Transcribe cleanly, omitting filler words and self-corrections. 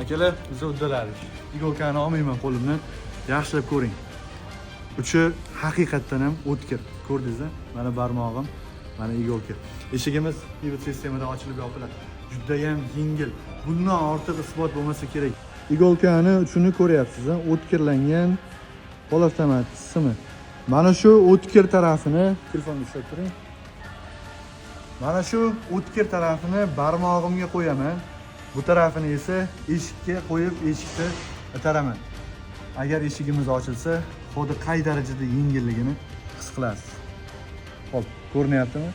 Akalar, biz uddaladik. Иголка ni olmayman qo'limdan. Yaxshilab ko'ring. Uchi haqiqatdan ham o'tkir. Ko'rdingizmi? Mana barmog'im, mana иголка. Eshigimiz pivot sistemada ochilib yopiladi. Judayam yengil. Bundan ortiq isbot bo'lmasa kerak. Иголка ni uchini ko'ryapsiz, a? O'tkirlangan полуавтомат simi. Mana shu o'tkir tarafini telefonni ushlab turing. Mana shu o'tkir tarafini barmog'imga qo'yaman. Bu tarafini esa eshikka qo'yib, eshikni itaraman. Agar eshigimiz ochilsa, xuddi qay darajada yengilligini his qilasiz. Xo'p, ko'rinyaptimi?